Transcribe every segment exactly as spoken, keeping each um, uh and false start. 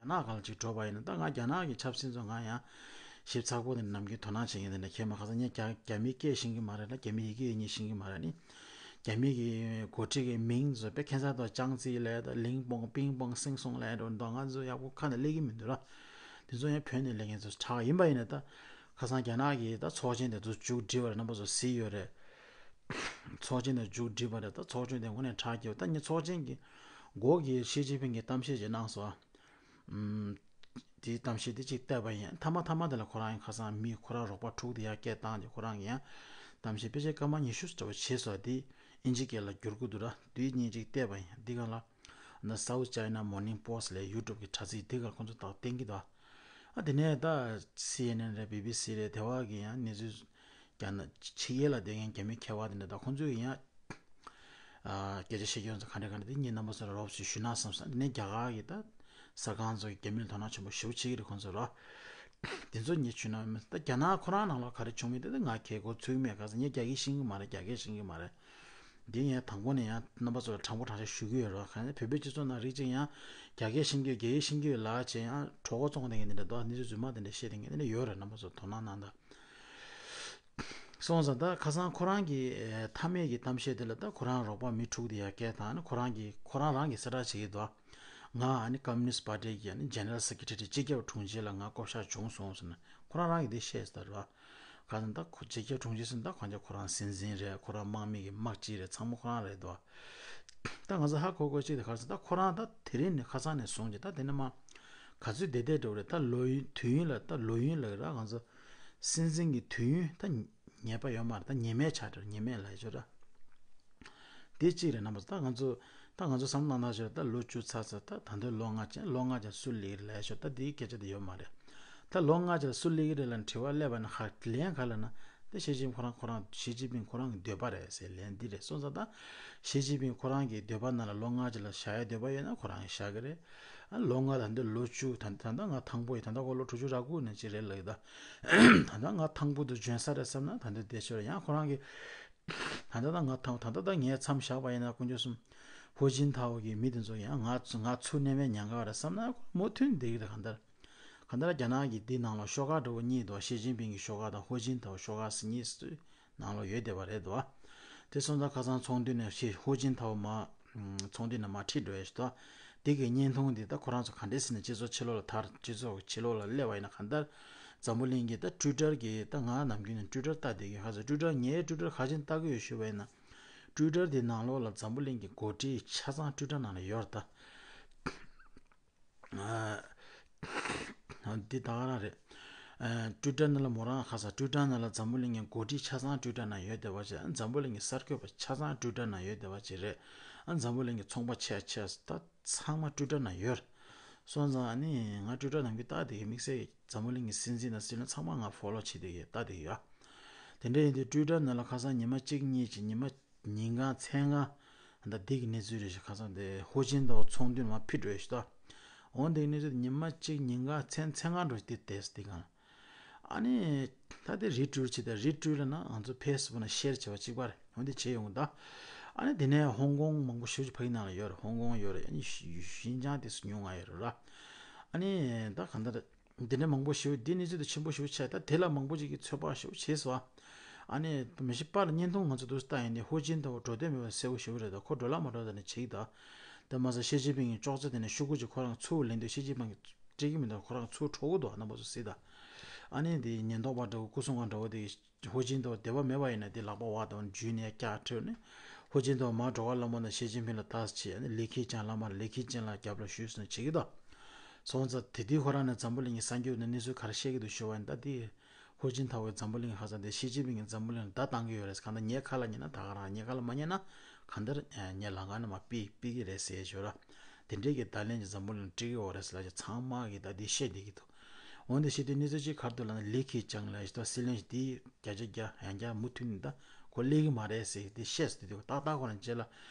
རྒྱ་ནག་སྒང་ལ་ཅིག་འགྲོ་བ་ཡིན་ན། ད་ང་རྒྱ་ནག་གི་ཆབ་སྲིད་ཚོ་ང་ཡང་ཞིབ་ཚགས་པོ་དེ་ནམ་རྒྱུན་དོ་སྣང་བྱེད་མཁན་དེ་འདྲ་ཁྱེད་མ། ཁ་སང་ངས་རྒྱ་རྒྱ་མིའི་སྐད་ཤེས་ཀྱི་མ་རེད་ལ། རྒྱ་མིའི་ཡི་གེ་ཡིན་ནི་ཤེས་ཀྱི་མ་རེད་ནི། རྒྱ་མི་གི་འགོ་ཁྲིད་ཀྱི་མིང་ཚོ་དཔེ་ཁྱད་མཚར་དང་། ཅང་ཙི་ལབ་དང་། ལིང་པོང་པིང་པོང་སིང་སོང་ལབ་འགྲོ་འདུག་ང་ཚོ་ཡག་པོ་ཁ་ནས་སླེབས་ཀྱི་མི་འདུག་ར། དེ་ཚོ་ཡང་བོད་ནས་སླེབས་མཁན་ཚོ་ཆགས་ཡིན་པ་ཡིན་ན། ད་ཁ་སང་རྒྱ་ནག་གི་ད་ཚོགས་ཆེན་དེ་ཚོ་མཇུག་སྒྲིལ་བ་རེད། རྣམ་པ་ཚོ་གཟིགས་ཡོད་རེད། ཚོགས་ཆེན་དེ་མཇུག་སྒྲིལ་བ་རེད། ད་ཚོགས་ཆུང་དེ་དངོས་གནས་དྲག་གི་ཡོད། ད་ངས་ཚོགས་ཆེན་གྱི་འགོ་གི་ཞི་ཅིན་ཕིང་གི་གཏམ་བཤད་ཅིག་གནང་སོང་། ཨམ། དེའི་གཏམ་བཤད་དེ་ཅིག་བལྟས་པ་ཡིན། མཐའ་མ་མཐའ་མ་དེ་ལ་ཁོ་རང་ཡང་ཁ་སང་མི་ཁོ་རང་རོགས་པ་དྲུག་དེ་ཡར་སྐད་བཏང་སྟེ། ཁོ་རང་གིས་ཡང་གཏམ་བཤད་ཕལ་ཆེར་སྐར་མ་ཉི་ཤུ་ཙམ་བྱས་སོང་། དེ་ཨིན་ཇི་སྐད་ལ་བསྒྱུར་གྱི་འདུག་ར། དེ་གཉིས་ཅིག་བལྟས་པ་ཡིན། འདི་ག་ལ་ན་South China Morning Post ལས་ཡུ་ཊུབ་གི་དྲ་ཚིགས་འདི་ག་ཁོ་ཚོ་དག་བསྟན་གྱི་འདུག་ཨ། དེ་ནས་ད་སི་ཨེན་ཨེན་རེད། བི་བི་སི་རེད། དེ་བ་གི་ཡང་གནས་ཚུལ། རྒྱ་ནག་ཕྱི་རྒྱལ་ལ་བསྡད་མཁན་རྒྱ་མི་མཁས་པ་དེ་འདྲ་དང་། ཁོང་ཚོས་ཡང་ཨ་སྐད་ཆ་བཤད་རྒྱུ་ཚོ་ག་འདྲ་ག་འདྲ་དེ་ངས་རྣམ་པ་ཚོ་ལ་རོབ་ཙམ་ཞུས་ན་བསམ་སོང་། དེ་ནས་རྒྱ་གར་གྱི་ད་གསར་ཁང་ཚོ་རྒྱ་མི་ལ་དོ་སྣང་ཆེན་པོ་ཞེ་པོ་བྱེད་ཀྱི་རེད་ཁོང་ཚོ་ར། དེ་ཚོ་ངས་ཞུས་ན་མི། ད་རྒྱ་ནག་ཁོ་རང་ནང་ལ་ག་རེ་བྱུང་མིན་དེ་ད་ང་གལ་གོ་ཚུགས་མེད། ག་ས་ངས་རྒྱ་སྐད་ཤེས་ཀྱི་མ་རེད། རྒྱ་སྐད་ཤེས་ཀྱི་མ་རེད། འདི་ངས་དང་པོ་ནས་ཡང་རྣམ་པ་ཚོ་ལ་དྲང་པོ་དྲང་བཞག་ཞུ་གི་ཡོད་རེད། ག་ནས་བོད་པའི་སྤྱི་ཚོགས་ནང་རིགས་གཅིག་ཡང་རྒྱ་སྐད་ཤེས་ཀྱི་ཡོད། རྒྱ་ཡིག་ཤེས་ཀྱི་ཡོད་ལབ་བྱས་ཡང་གྲོད་ཁོག་བཙོང་བསྡད་མཁན་དེ་འདྲ་འདུག་ཨ། གནས་ཚུལ་རྫུན་མ་དེ་འདྲ་བཤད་བསྡད་མཁན་དེ་འདྲ་ཡོད་རེད། རྣམ་པ་ཚོ་དོ་སྣང་གནང་དང་། སོང་ཙང་ད་ཁ་སང་ཁོ་རང་གི་ཨེ་མཐའ་མའི་གི་གཏམ་བཤད་དེ་ལ། ད་ཁོ་རང་རོགས་པ་མི་དྲུག་དེ་ཡར་སྐད་བཏང་ནས། ཁོ་རང་གི་ཁོ་རང་རང་གི་གསལ་བསྒྲགས་བྱེད་ཀྱི་འདུག་ང་ཨ་ནི་Communist Party གི་ཨ་ནི་General Secretary སྤྱི་ཁྱབ་དྲུང་ཆེ་ལ་ང་བསྐོ་བཞག་བྱུང་སོང་ཟེར་ནས་ཁོ་རང་རང་གིས་དེ་བཤད་ཟེར་ར། ག་ཚོད་ད་ཁོ་སྤྱི་ཁྱབ་དྲུང་ཆེ་ཟེར་ན་ད་གང་ལྟར་ཁོ་རང་སྲིད་འཛིན་རེད། ཁོ་རང་དམག་མི་གི་དམག་སྤྱི་རེད། ཚང་མ་ཁོ་རང་རེད་དོ། ད་ང་ཚོ་ཧ་གོ་དགོས་གཅིག་དེ་ག་རེ་ཟེར། ད་ཁོ་རང་ད་དེ་རིང་ནས་ཁ་སང་ནས་བཟུང་གི་ད་དེ་ནས་མ་ག་ཚོད་བསྡད་བསྡད་འགྲོ་རེད། ད་ལོ་ཡུན་དུས་ཡུན་ལ་ད་ལོ་ཡུན་ལ་ར་ང་ཚོ་སྲིད་འཛིན་གྱི་དུས་ཡུན་ད་ཉེས་པ་ཡོད་མ་རེད། ད་ཉེས་མེད་ཆགས་འགྲོ། ཉེས་མེད་ལབ་ཡོད་ར། དེ་གཅིག་རེད། རྣམ་པ་ཚོ་ད་ང་ཚོ་ད་ང་ཚོ་བསམ་བློ་བཏང་ན་ཞོར་ད་ལོ་བཅུ་ཚར་ཚར། ད་ད་འདོད་ལོ་ལྔ་ཅན། ལོ་ལྔ་ཅན་སུ་སླེབས་ཀྱི་རེད་ལབ་ཞོར་ད་དེའི་སྐད་ཆ་དེ་ཡོད་མ་རེད། ད་ལོ་ལྔ་ཅན་སུ་སླེབས་ཀྱི་རེད་ལབ་དྲི་བ་སླེབས་པ་ན་ཧ་ལན་ག་ལབ་ན། དེ་ཞི་ཅིན་ཁོ་རང་ཁོ་རང་ཞི་ཅིན་ཕིང་ཁོ་རང་གི་འདོད་པ་རེད་ཟེར་ལན་འདི་རེད། སོང་ཙང་ད་ཞི་ཅིན་ཕིང་ཁོ་རང་གི་འདོད་པ་ནང་ལ་ལོ་ལྔ་ཅན་ལ་བཞག་ཡའི་འདོད་པ་ཡོད་ན་ཁོ་རང་གིས་བཞག་གི་རེད། ཨ་ལོ་ལྔ་ད་འདི་ལོ་བཅུ། ད་ད་ལྟ་ང་དང་པོ་ཡིན། ད་ལྟ་ཁོ་ལོ་དྲུག་ཅུ་རེ་དགུ་ནས་ཅིག་རེད་ལབ་ཀྱི་ད། ད་ལྟ་ང་དང་པོ་དུ་འཇོན་ས་རེད་བསམ་ན་ད་འདི་བསྡད་ཆོག་རེད། ཡང་ཁོ་རང་གིས་ད་ལྟ་ད་ང་དང་ད་ལྟ་ད་ངའི་མཚམས་བཞག་པ་ཡིན་ན་དཀོན་མཆོག་གསུམ། ཧུའུ་ཅིན་ཐའོ་གི་མི་དེ་ཚོ་ཡང་ང་ཚོ་ང་ཚུར་མནན་པའི་ཉེན་ཁ་རེད་བསམ་ན་མུ་མཐུད་བསྡད་ཀྱི་རེད། གང་ལྟར་གང་ལྟར་རྒྱ་ནག་གི་འདི་ནང་ལ་ཤོག་ཁག་འདྲ་བོ་གཉིས་འདུག་ཞི་ཅིན་ཕིང་གི་ཤོག་ཁག་དང་ཧུའུ་ཅིན་ཐའོ་ཤོག་ཁག་ཟེར་གཉིས་སུ་ནང་ལ་ཡོད་བསྡད་པ་རེད་འདུག་དེ་སོང་ཙང་ཁ་སང་ཚོགས་འདུ་ནས་ཞི་ཧུའུ་ཅིན་ཐའོ་མ་ཚོགས་འདུ་ནས་མར་ཁྲིད་འགྲོ་ཡ་ཞིག་འདུག་དེ་གི་བརྙན་ཐུང་འདི་ད་ཁོ་རང་ཚོ་ག་འདྲས་ཟེར་ནས་སྤྱི་ཚོགས་ཕྱི་ལོགས་ལ་དར། སྤྱི་ཚོགས་ཕྱི་ལོགས་ལ་སླེབས་པ་ཡིན་ན། གང་ལྟར་འཛམ་བུ་གླིང་གི་ད་ཊུའི་ཊར་གི་ད་ང་ནམ་རྒྱུན་ནས་ཊུའི་ཊར་ལྟ་བསྡད་ཀྱི། ཁ་སང་ཊུའི་ཊར་ངའི་ཊུའི་ཊར་ག་ཅིན་ལྟ་གི་ཡོད་ཞུས་པ་ཡིན་ན། ཊུའི་ཊར་འདི་ནང་ལོགས་ལ་འཛམ་བུ་གླིང་གི་འགོ་ཁྲིད་ཆ་ཚང་ཊུའི་ཊར་ནང་ལ་ཡོད་རེད་ད། ཨ། འདི་ད་ག་རང་རེད། ཨ། ཊུའི་ཊར་ནང་ལ་མོ་རང་ཁ་སང་ཊུའི་ཊར་ནང་ལ་འཛམ་བུ་གླིང་གི་འགོ་ཁྲིད་ཆ་ཚང་ཊུའི་ཊར་ནང་ཡོད་བསྡད་པ་ཅིག་འཛམ་བུ་གླིང་གི་གསར་འགོད་པ་ཆ་ཚང་ཊུའི་ཊར་ནང་ཡོད་བསྡད་པ་ཅིག་རེད། ཨ། འཛམ་བུ་གླིང་གི་ཚོང་པ་ཆེ་ཆེ་ད་ཚང་མ་ཊུའི་ཊར་ནང་ཡོད། སོང་ཙང་ཨ་ནི་ང་ཊུའི་ཊར་ནང་གི་ལྟ་བསྡད་ཀྱི་དམིགས་བསལ་འཛམ་བུ་གླིང་གི་སྲིད་འཛིན་དང་སྲིད་བློན་ཚང་མ་ང་ཕོ་ལོ་བྱེད་བསྡད་ཀྱི་ལྟ་བསྡད་ཀྱི་ཡོད། དེ་འདྲ་ཡིན་དུས་ཊུའི་ཊར་ནང་ལ་ཁ་སང་ཉི་མ་གཅིག་གཉིས་ཀྱི་ཉི་མ་ཉིན་གང་མཚན་གང་ད་འདི་གི་གནས་ཚུལ་རེད་ཤག་ཁ་སང་དེ་ཧུའུ་ཅིན་ཐའོ་ཚོགས་འདུ་ནས་མར་ཕུད་འགྲོ་ཡ་ཞིག་ད། འོ་འདི་གི་གནས་ཚུལ་དེ་ཉི་མ་གཅིག་ཉིན་གང་མཚན་མཚན་གང་འགྲོ་ཞིག་དེ་བསྡད་སོང་དེ་གང་། ཨ་ནི་ད་དེ་རི་ཊུའིཊ་བྱེད་ད། རི་ཊུའིཊ་ལབ་ན་ང་ཚོ་ཕེ་སི་བུག་ནང་ཤེར་བྱེད་པ་གཅིག་པ་རེད། འོ་འདི་བྱེད་ཡོང་གི་ད། ཨ་ནི་དེ་ནས་ཧོང་ཀོང་མང་པོ་ཞེ་པོ་ཅིག་ཕ་གི་ནང་ལ་ཡོད་རེད། ཧོང་ཀོང་ཡོད་རེད། ཨ་ནི་ཞི་ཞིན་ཅང་དེ་སུ་ཉུང་ང་ཡོད་རེད་ར། ཨ་ནི་ད་གང་ལྟར། འདི་འདྲ་མང་པོ་ཞིག་འདི་གནས་ཚུལ་དེ་ཆེན་པོ་ཞིག་ཆགས། ད་དེ་ལ་མང་པོ་ཅིག་གིས་ཚོད་དཔག་ཞིག་བྱས་སོང་། ཨ་ནི་མི་ཤི་པར་བརྙན་ཐུང་ང་ཚོ་འདུག་ལྟ་ཡིན་དེ་ཧུའུ་ཅིན་ཐའོ་འགྲོ་འདོད་མེད་པ་གསལ་པོ་ཞིག་རེད། ད་ཁོ་འགྲོ་ལ་མ་འགྲོ་ད་ནི་བྱེད་ཀྱི་ད། ད་མ་ཟད་ཞི་ཅིན་ཕིང་གི་ཅོག་ཙེ་དེ་ནས་ཤོག་གུ་ཅིག་ཁོ་རང་ཚུར་ལེན་དུས་ཞི་ཅིན་ཕིང་གིས་སྤྲད་ཀྱི་མི་འདུག་ཁོ་རང་ཚུར་འཕྲོག་གི་འདུག་རྣམ་པ་ཚོ་གཟིགས་ད། ཨ་ནི་དེ་ཉེན་རྟོག་པ་འདྲ་བོ་སྐུ་སྲུང་པ་འདྲ་བོ་དེ་ཧུའུ་ཅིན་ཐའོ་དེ་བ་མེད་པ་ཡིན་ན་དེ་ལག་པ་བ་དང་འཇུས་ནས་བཀྱག་ཁྲོད་ནས་ཧུའུ་ཅིན་ཐའོ་མར་འགྲོ་ག་ལམ་བར་ན་ཞི་ཅིན་ཕིང་ལ་ལྟ་ཅི། ཨ་ནི་ལི་ཁེ་ཆང་ལམ་བར་ལི་ཁེ་ཆང་ལ་རྒྱབ་ལ་གཞུས་སོང་བྱེད་ཀྱི་ད། སོང་ཙང་དེ་དུས་ཁོ་རང་ནས་འཛམ་བུ་གླིང་གི་གསར་འགྱུར་ནས་གནས་ཚུལ་ག་རེ་བཤད་ཀྱི་འདུག་ཞུ་བ་ཡིན་ད། དེ་ཧུའུ་ཅིན་ཐའོ་གིས་འཛམ་བུ་གླིང་ཧ་ས་འདི་ཞི་ཅིན་ཕིང་གིས་འཛམ་བུ་གླིང་ལ་བརྡ་བཏང་གི་ཡོད་རེད། གང་ལྟར་ངའི་ཁ་ལ་ཉན་ན་ད་ག་རང་། ངའི་ཁ་ལ་མ་ཉན་ན་གང་ལྟར་ངའི་ལམ་ཁ་ནས་མར་ཕུད་ཕུད་ཀྱི་རེད་ཟེར་ཞོར་ར། དེ་འདྲའི་གི་བརྡ་ལན་ཅིག་འཛམ་བུ་གླིང་ལ་སྤྲད་ཀྱི་ཡོད་རེད་ཟེར་ལབ་ཅིག་ཚང་མ་གིས་ད་འདི་བཤད་བསྡད་ཀྱི་འདུག་འོན་ཏེ་ཞི་བདེ་གནས་ཚུལ་ཅིག་ག་རེ་འདུག་ལབ་ན་ལི་ཁེ་ཆང་ལ་ཞི་ད་སྲིད་བློན་ཞིག་འདི་བརྒྱ་ཆ་བརྒྱ་ཡང་བསྐྱར་མུ་མཐུད་ནས་ད་ཁོ་སླེབས་ཀྱི་མ་རེད་ཟེར་འདི་བཤད་ཟེར་དུས་ཏག་ཏག་ཁོ་རང་རྗེས་ལ་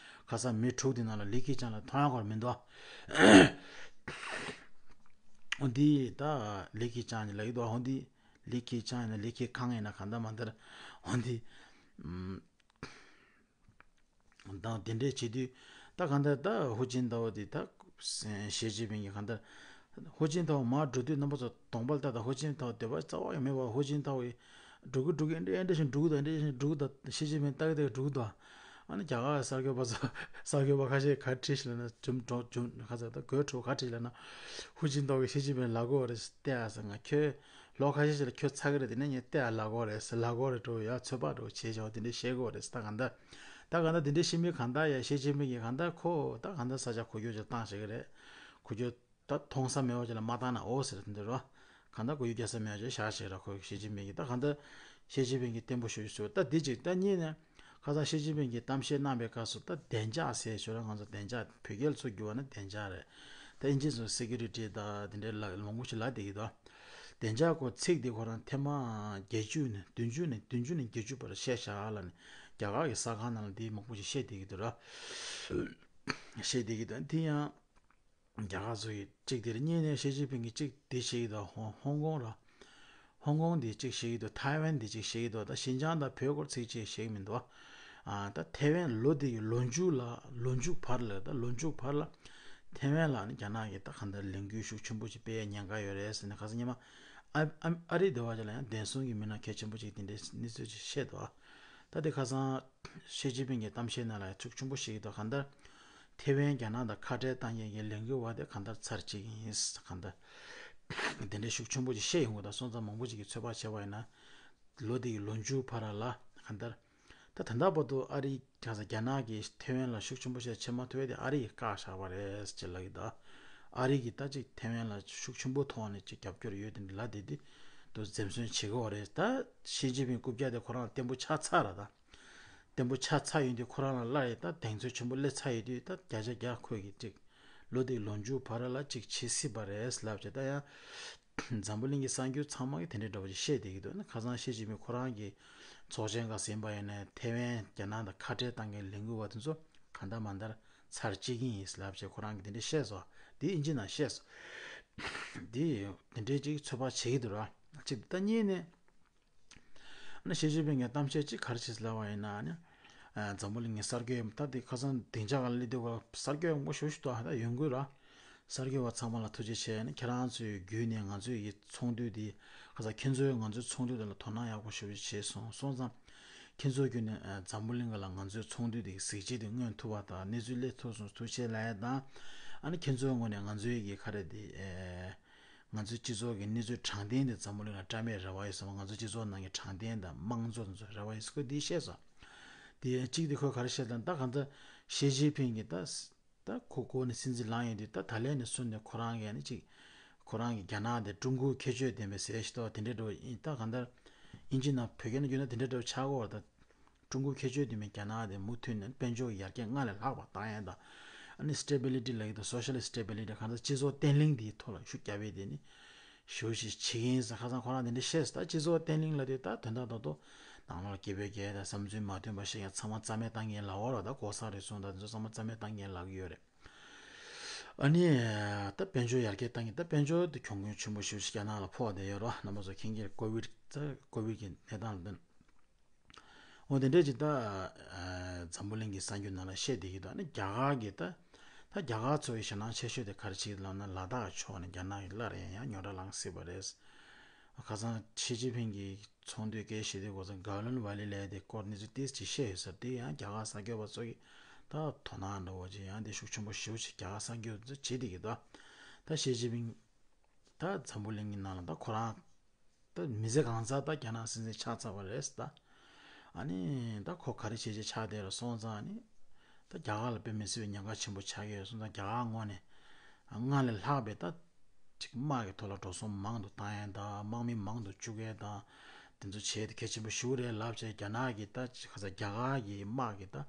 ཁ་སང་མི་དྲུག་དེ་ནང་ལ་ལི་ཁེ་ཆང་ལ་མཐོང་ཡ་ཁོ་རང་མི་འདུག་འོ་འདི་ད་ལི་ཁེ་ཆང་ལབ་ཀྱི་འདུག་འོ་འདི་ལི་ཁེ་ཆང་ཡིན་ན་ལི་ཁེ་ཁང་ཡིན་ན་གང་ལྟར་མ་ལྟར་འོ་འདི། ཨམ། དང་དེ་འདྲས་བྱེད་དུས་ད་གང་ལྟར་ད་ཧུའུ་ཅིན་ཐའོ་དེ་ད་ཞི་ཅིན་ཕིང་གིས་གང་ལྟར་ ཧུའུ་ཅིན་ཐའོ་མར་འགྲོ་དུས་རྣམ་པ་ཚོ་གདོང་པ་ལ་ལྟ་དང་། ཧུའུ་ཅིན་ཐའོ་འདོད་པ་རྩ་བ་ཡང་མེད་པར་ཧུའུ་ཅིན་ཐའོ་ཡི་འགྲོ་གི་འགྲོ་གི་འདྲེ་འདྲེ་བཞིན་འགྲོ་གི་འདུག་འདྲེ་བཞིན་འགྲོ་གི་འདུག་ཞི་ཅིན་ཕིང་ལྟ་གི་ལྟ་གི་འགྲོ་གི་འདུག་ཨ་ནི་རྒྱ་གར་གསར་འགོད་པ་ཚོ་གསར་འགོད་པ་ཁ་ཤས་ག་བྲིས་ཤིག་ལབ་ན། ཇུམ་ཇུམ་ཇུམ་ཁ་ཚ་ད་གོས་ཁྲོ་ག་བྲིས་ལབ་ན། ཧུའུ་ཅིན་ཐའོ་གི་ཞི་ཅིན་ཕིང་ལབ་དགོས་རེད་ཟེར། བལྟས་ཨ་ཟེར། ང་ཁྱོད་ལོ་ཁ་ཤས་ཤིག་ལ་ཁྱོད་ཚ་གི་རེད། དེ་ནས་ངས་བལྟས་ཨ་ལབ་དགོས་རེད་ཟེར། ལབ་དགོས་རེད་འགྲོ་ཡ། ཚོད་དཔག་འགྲོ་བྱས་བྱས་དེ་འདྲས་བཤད་དགོས་རེད་ཟེར། ད་གང་ལྟར་ད་གང་ལྟར་དེ་འདྲས་བཤད་མི་གང་ལྟར་ཡ་ཞི་ཅིན་ཕིང་གིས་གང་ལྟར་ཁོ་ད་གང་ལྟར་ས་ཆ་འགུལ་སྐྱོད་ཅིག་བཏང་བཞག་གི་རེད། འགུལ་སྐྱོད་ད་མཐོང་ས་མེད་པ་ཅིག་ལ་མ་བཏང་ན་འོ་ཟེར་དེ་འདྲ་རོ། གང་ལྟར་འགུལ་སྐྱོད་རྒྱག་ས་མེད་པ་ཅིག་བཞག་བཞག་ར། ཁོ་ཞི་ཅིན་ཕིང་གིས་ད་གང་ལྟར་ཞི་ཅིན་ཕིང་གིས་བརྟན་པོ་ཞུ་ཞུ། ད་འདི་ཅིག་ད་གཉིས་ནས་ཁ་སང་ཞི་ཅིན་ཕིང་གིས་གཏམ་བཤད་གནང་པའི་སྐབས་སུ་ད་བདེ་འཇགས་ཟེར་ཞོར་ལ་ང་ཚོ་བདེ་འཇགས་བོད་སྐད་ལ་ཚུར་བསྒྱུར་བ་ན་བདེ་འཇགས་རེད། ད་ཨིན་ཇི་ཚོ་སི་ཀུ་རི་ཊི་ད་དེ་འདྲའི་ལ་མང་པོ་ཞིག་ལབ་བསྡད་ཀྱི་འདུག་བདེ་འཇགས་སྐོར་ཚིག་འདི་ཁོ་རང་ཐེངས་མ་བརྒྱད་ཅུ་ནས་བདུན་ཅུ་ནས་བདུན་ཅུ་ནས་བརྒྱད་ཅུ་བར་བཤད་བཞག་ལབ་ནས་རྒྱ་གར་གྱི་གསར་ཁང་ནང་ལ་འདི་མང་པོ་ཞིག་བཤད་བསྡད་ཀྱི་འདུག་ར། བཤད་བསྡད་ཀྱི་འདུག་དེ་ཡང་རྒྱ་གར་ཚོ་ཡི་གཅིག་དེ་རེད། གཉིས་ནས་ཞི་ཅིན་ཕིང་གིས་གཅིག་འདི་བཤད་ཀྱི་འདུག་ཧོང་ཧོང་ཀོང་ར། ཧོང་ཀོང་འདི་གཅིག་བཤད་ཀྱི་འདུག་ཐའེ་ཝན་འདི་གཅིག་བཤད་ཀྱི་འདུག་ད་ཞིན་ཅང་དང་བོད་སྐོར་ཚིག་གཅིག་བཤད་ཀྱི་མི་འདུག་ཨ་ད་ཐའེ་ཝན་ལོ་འདི་ཡི་ལོ་མཇུག་ལ་ལོ་མཇུག་བར་ལ་ད་ལོ་མཇུག་བར་ལ་ཐའེ་ཝན་ལ་ནི་རྒྱ་ནག་གིས་ད་གང་ལྟར་ལས་འགུལ་ཤུགས་ཆེན་པོ་ཞིག་སྤེལ་ཡ་ཉེན་ཁ་ཡོད་རེད་ཟེར་ནས། ཁ་སང་ཉི་མ་ཨ་ཨ་ཨ་རི་སྡེ་བ་ཅིག་ལ་ཡང་བདེན་སྲུང་གི་མི་སྣ་གལ་ཆེན་པོ་ཅིག་དེ་འདྲའི་གནས་ཚུལ་ཅིག་བཤད་འདུག་ད་དེ་ཁ་སང་ཞི་ཅིན་ཕིང་གི་གཏམ་བཤད་ནང་ལ་ཤུགས་ཆེན་པོ་བཤད་ཀྱི་འདུག་གང་ལྟར་ཐའེ་ཝན་རྒྱ་ནག་དང་ཁ་བྲལ་བཏང་མཁན་གྱི་ལས་འགུལ་བ་དེ་གང་ལྟར་ཚར་གཅིག་ཡིན། གང་ལྟར་དེ་འདྲའི་ཤུགས་ཆེན་པོ་ཅིག་བཤད་ཡོང་གི་འདུག་སོང་ཙང་མང་པོ་ཅིག་གིས་ཚོད་དཔག་བྱས་པ་ཡིན་ན་ལོ་དེ་ཡི་ལོ་མཇུག་བར་ལ་གང་ལྟར་ད་ད་ལྟ་བར་དུ་ཨ་རི་གང་ཟེར་རྒྱ་ནག་གིས་ཐའེ་ཝན་ལ་ཤུགས་ཆེན་པོ་བྱས་བྱེད་མ་ཐུབ་པ་དེ་ཨ་རི་ཡིས་བཀག་བཞག་པ་རེད་ཅེས་ལབ་ཀྱི་འདུག་ཨ་རི་གིས་ད་ཅིག་ཐའེ་ཝན་ལ་ཤུགས་ཆེན་པོ་ཐོག་ནས་ཅིག་རྒྱབ་སྐྱོར་ཡོད་དེ་འདྲ་ལབ་བསྡད་དེ་འདུག་འཛེམ་ཟོན་བྱེད་ཀྱི་ཡོད་རེད། ད་ཞི་ཅིན་ཕིང་རྐུབ་བཀྱག་དེ་ཁོ་རང་ལ་བརྟན་པོ་ཆགས་ཚར་ར། ད་བརྟན་པོ་ཆགས་ཚར་ཡོད་དུས་ཁོ་རང་ལ་སླར་ཡང་ད་གདེང་ཚོད་ཆེན་པོ་སླེབས་ཚར་ཡོད་དུས་ད་བརྒྱ་ཆ་བརྒྱ་ཁོས་ཀྱིས་ཅིག་ལོ་དེའི་ལོ་མཇུག་བར་ལ་ཅིག་བྱེད་སྲིད་པ་རེད་ལབ་བྱས། ད་ཡང་འཛམ་བུ་གླིང་གི་གསར་འགྱུར་ཚང་མ་གིས་དེ་འདྲའི་འདྲ་པོ་ཅིག་བཤད་བསྡད་ཀྱི་འདུག་ཨ་ནི་ཁ་སང་ཞི་ཅིན་ཕིང་ཁོ་རང་གི་ཚོགས་ཆེན་སྐབས་ཟིན་པ་ཡིན་ནའི་ཐའེ་ཝན་རྒྱ་ནག་དང་ཁ་བྲལ་བཏང་མཁན་ལས་འགུལ་བ་དེ་ཚོ་གང་ལྟར་མ་ལྟར་ཚར་གཅིག་ཡིན་ལབ་བྱས་ཁོ་རང་གིས་དེ་འདྲ་བཤད་སོང་། དེ་ཨིན་ཇི་ནང་བཤད་སོང་། དེ་དེ་འདྲའི་ཅིག་ཚོད་དཔག་བྱེད་ཀྱི་འདུག་ར། གཅིག་ད་གཉིས་ནས། ཨ་ནི་ཞི་ཅིན་ཕིང་གིས་གཏམ་བཤད་ཅིག་ག་རེ་བྱས་ལབ་པ་ཡིན་ན་ཨ་ནི། ཨ་འཛམ་བུ་གླིང་གི་གསར་འགོད་ད་དེ་ཁ་སང་སྡིངས་ཆ་སྒང་ལ་སླེབས་དུས་གསར་འགོད་མང་པོ་ཞེ་པོ་ཞིག་འདུག་ཨ་ད་ཡོང་གི་ར། གསར་འགོད་པ་ཚང་མ་ལ་ཐུགས་རྗེ་ཆེ། ཨ་ནི་ཁྱེད་རང་ཚོའི་བརྒྱུད་ནས་ང་ཚོའི་གི་ཚོགས་འདུ་འདི་ཁ་སང་ཁྱེད་ཚོས་ང་ཚོའི་ཚོགས་འདུ་འདི་ལ་དོ་སྣང་ཡག་པོ་ཞེ་པོ་ཞིག་བྱས་སོང་། སོང་ཙང་ཁྱེད་ཚོའི་བརྒྱུད་ནས་ཨ་འཛམ་བུ་གླིང་ག་ལ་ང་ཚོའི་ཚོགས་འདུ་འདི་གི་གཟི་བརྗིད་དེ་མངོན་ཐུབ་པ་དང་གནས་ཚུལ་སླེབས་ཐུབ་སོང་། ཐུགས་རྗེ་ཆེ་ལབ་ཡ་དང་། ཨ་ནི་ཁྱེད་ཚོའི་ངོས་ནས་ང་ཚོའི་གི་ག་རེ་འདི་ཨེ། ང་ཚོའི་སྤྱི་ཚོགས་ཀྱི་གནས་ཚུལ་དྲང་བདེན་དེ་འཛམ་བུ་གླིང་ལ་བཀྲམ་པའི་རེ་བ་ཡོད་ཟེར་བ། ང་ཚོའི་སྤྱི་ཚོགས་ནང་གི་དྲང་བདེན་དང་དམངས་གཙོ་དེ་ཚོ་རེ་བ་ཡོད་ཟེར་ཁོས་འདི་བཤད་སོང་། དེ་ཡང་གཅིག་དེ་ཁོས་ག་རེ་བཤད་དང་ད་གང་ལྟར་ཞི་ཅིན་ཕིང་གིས་ད་ད་ཁོ་གོ་ནས་སྲིད་འཛིན་ལངས་ཡོང་དུས་ད་ད་ལན་ནས་བཟུང་ནས་ཁོ་རང་གིས་ནི་གཅིག་ཁོ་རང་གིས་རྒྱ་ནག་དེ་ཀྲུང་གོའི་ཁྱད་ཆོས་ལྡན་པའི་ཟེར་ཞིག་ཏོ་དེ་འདྲའི་འགྲོ་ཡིན། ད་གང་ལྟར་ཨིན་ཇི་ནང་བོད་སྐད་ནང་བསྒྱུར་ན་དེ་འདྲའི་འགྲོ་ཆགས་ཀྱི་ཡོད་རེད། ད། ཀྲུང་གོའི་ཁྱད་ཆོས་དེ་མིན་རྒྱ་ནག་དེ་མུ་མཐུད་ནས་དཔལ་འབྱོར་གྱི་ཡར་རྒྱས་སྔར་ལས་ལྷག་པ་བཏང་ཡ་དང་། ཨ་ནི་stability ལབ་ཀྱི་འདུག social stability གང་ལྟར་སྤྱི་ཚོགས་བརྟན་ལྷིང་དེའི་ཐོག་ལ་ཤུགས་རྒྱབ་ཡས་དེ་ནི་ཞེ་པོ་ཞིག་བྱེད་ཀྱི་ཡིན་ཟེར། ཁ་སང་ཁོ་རང་དེ་འདྲ་བཤད་སོང་། ད་སྤྱི་ཚོགས་བརྟན་ལྷིང་ལབ་དུས་ད་དོན་དག་རྡོག་རྡོག་ནང་ལོགས་སྐད་འབོད་རྒྱག་ཡ་དང་བསམ་ཚུལ་མ་མཐུན་པ་བཤད་ཡ་ཚང་མ་རྩ་མེད་བཏང་མཁན་ལབ་ཡོད་རེད། ད་ལྐོག་ཟ་རུལ་སུངས་དང་དེ་ཚོ་ཚང་མ་རྩ་མེད་བཏང་མཁན་ལབ་ཀྱི་ཡོད་རེད། ཨ་ནི་ད་དཔལ་འབྱོར་ཡར་རྒྱས་བཏང་མཁན། ད་དཔལ་འབྱོར་དེ་གྱོང་གུན་ཆེན་པོ་ཞེ་པོ་ཞིག་རྒྱ་ནག་ལ་ཕོག་བསྡད་ཡོད་རེད། རྣམ་པ་ཚོ་མཁྱེན་གྱི་རེད། ཀོ་བིད་ད་ཀོ་བིད་ཀྱི་གནས་སྟངས་ལ་བསྟུན། འོ་དེ་འདྲས་ཅིག་ད་ཨ་འཛམ་བུ་གླིང་གི་གསར་འགྱུར་ནང་ལ་བཤད་བསྡད་ཀྱི་འདུག་ཨ་ནི་རྒྱ་གར་གྱི་ད་ད་རྒྱ་གར་ཚོ་ཡི་ཞེད་སྣང་ཆེ་ཤོས་དེ་ག་རེ་བྱེད་ཀྱི་འདུག་ལབ་ན་ལ་དྭགས་ཕྱོགས་ནས་རྒྱ་ནག་གིས་སླར་ཡང་ཡང་རྙོག་དྲ་ལངས་སྲིད་པ་རེད། ཁ་སང་ཞི་ཅིན་ཕིང་གིས་ཚོགས་འདུའི་སྐད་བཤད་དུས་གོ་ས་ག་ལོན་ཝ་ལི་ལབ་ཡ་དེ་སྐོར་གནས་ཚུལ་ཏོག་ཙམ་བཤད་ཡོད་ས་རེད། དེ་ཡང་རྒྱ་གར་གསར་འགོད་པ་ཚོ་གིས་ད་དོ་སྣང་འདྲ་བོ་ཅིག་ཡང་དེ་ཤུགས་ཆེན་པོ་ཞེ་པོ་ཅིག་རྒྱ་གར་གསར་འགོད་པ་ཚོས་བྱེད་བསྡད་ཀྱི་འདུག་ད་ཞི་ཅིན་ཕིང་ད་འཛམ་བུ་གླིང་གི་ནང་ལ་ད་ཁོ་རང་ད་མི་ཚེ་གང་ཚར་ད་རྒྱ་ནག་སྲིད་འཛིན་ཆགས་ཚར་བ་རེད་ད། ཨ་ནི་ད་ཁོ་ག་རེ་བྱས་བྱས་ཆགས་བསྡད་རེད། སོང་ཙང་ཨ་ནི་ད་རྒྱ་གར་ལ་དཔེ་མི་སྲིད་པའི་ཉེན་ཁ་ཆེན་པོ་ཆགས་ཀྱི་ཡོད། སོང་ཙང་རྒྱ་གར་ངོས་ནས་སྔར་ལས་ལྷག་པའི་ད་ཅིག་དམག་གི་ཐོག་ལ་འགྲོ་སོང་མང་དུ་བཏང་ཡས་དང་དམག་མི་མང་དུ་བཅུག་ཡས་དང་དེ་ཚོ་བྱས་ཏེ་གལ་ཆེན་པོ་ཞེ་པོ་རེད་ལབ་བྱས། རྒྱ་ནག་གི་ད་ཅིག་ག་ས་རྒྱ་གར་གྱི་དམག་གི་ད་